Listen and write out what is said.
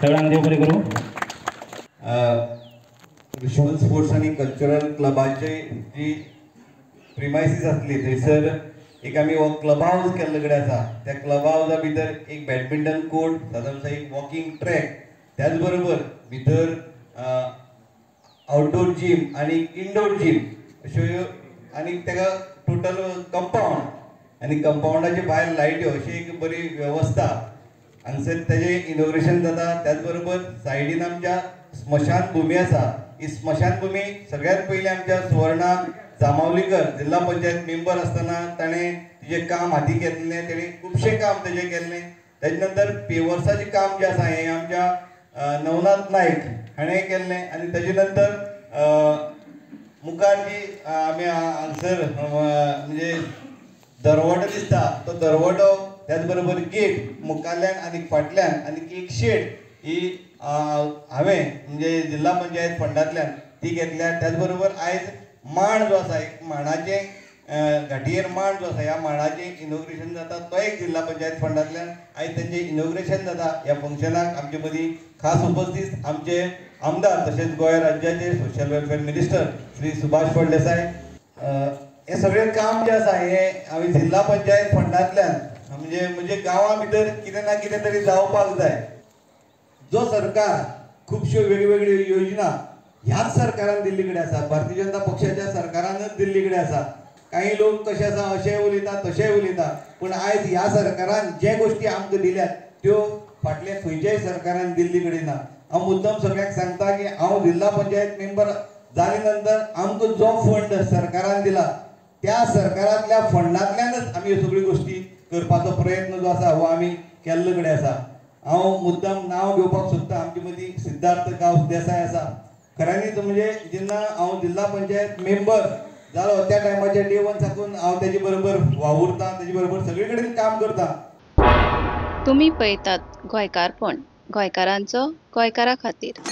सगळ्यांक देव बरें करूं. रिश्मन स्पोर्ट्स आनी कल्चरल क्लबाचे जी प्रिमायसीस आसली थंयसर एक आमी हो क्लब हावज केल्ले कडेन आसा. त्या क्लब हावजा भितर एक बॅडमिंटन कोर्ट, सादारणसो एक वॉकिंग ट्रॅक, त्याच बरोबर भितर आउटडोर जीम आनी इनडोर जीम अश्यो ह्यो आनी ताका टोटल कंपावंड आनी कंपावंडाचे भायर लायट्यो अशी एक बरी वेवस्था हांगसर तेजें इनोग्रेशन जाता. त्याच बरोबर सायडीन आमच्या स्मशानभुमी आसा. ही स्मशानभुमी सगळ्यात पयलीं आमच्या सुवर्णा जांबावलीकर जिल्हा पंचायत मेंबर आसतना ताणें तिजें काम हाती घेतलें, तेणें खुबशें काम तेजें केल्लें. तेजे नंतर पेवर्साचें काम जें आसा हें आमच्या नवनाथ नायक हाणें केल्लें आनी तेजे नंतर मुखार जी आमी हांगसर म्हणजे दरवटो दिसता तो दरवटो, त्याच बरोबर गेट मुखाल्ल्यान आनी फाटल्यान आनी एक शेड ही हांवें म्हणजे जिल्हा पंचायत फंडांतल्यान ती घेतल्या. त्याच बरोबर आयज मांड जो आसा एक मांडाचें घाटयेर मांड जो आसा ह्या मांडाचें इनोग्रेशन जाता, तो एक जिल्हा पंचायत फंडांतल्यान आयज तेंचें इनोग्रेशन जाता. ह्या फंक्शनाक आमचे मदीं खास उपस्थित आमचे आमदार तशेंच गोंय राज्याचे social welfare minister Shri Subhash Phaldesai. हें सगळें काम जें आसा हें आमी जिल्हा पंचायत फंडांतल्यान म्हणजे म्हणजे गांवां भितर कितें ना कितें तरी जावपाक जाय. जो सरकार खुबश्यो वेगवेगळ्यो योजना ह्याच सरकारान दिल्ली कडेन आसा, भारतीय जनता पक्षाच्या सरकारानच दिल्ली कडेन आसा. काही लोक कशे आसा अशेंय उलयता तशेंय उलयता, पूण आयज ह्या सरकारान जे गोश्टी आमकां दिल्यात त्यो फाटल्या खंयच्याय सरकारान दिल्ली कडेन ना. हांव मुद्दम सगळ्यांक सांगता की हांव जिल्हा पंचायत मेंबर जाले नंतर आमकां जो फंड सरकारान दिला त्या सरकारांतल्या फंडांतल्यानच आमी ह्यो सगळ्यो गोश्टी करपाचो प्रयत्न जो आसा हो आमी केल्ले कडेन आसा. हांव मुद्दम नांव घेवपाक सोदता, आमचे मदीं सिद्धार्थ गांवस देसाय आसा. खऱ्यांनीच म्हणजे जेन्ना हांव जिल्हा पंचायत मेंबर जालो त्या टायमाच्या डे वन साकून हांव तेजे बरोबर वावुरता, तेजे बरोबर सगळे कडेन काम करता. तुमी पळयतात गोंयकारपण, गोंयकारांचो गोंयकारा खातीर.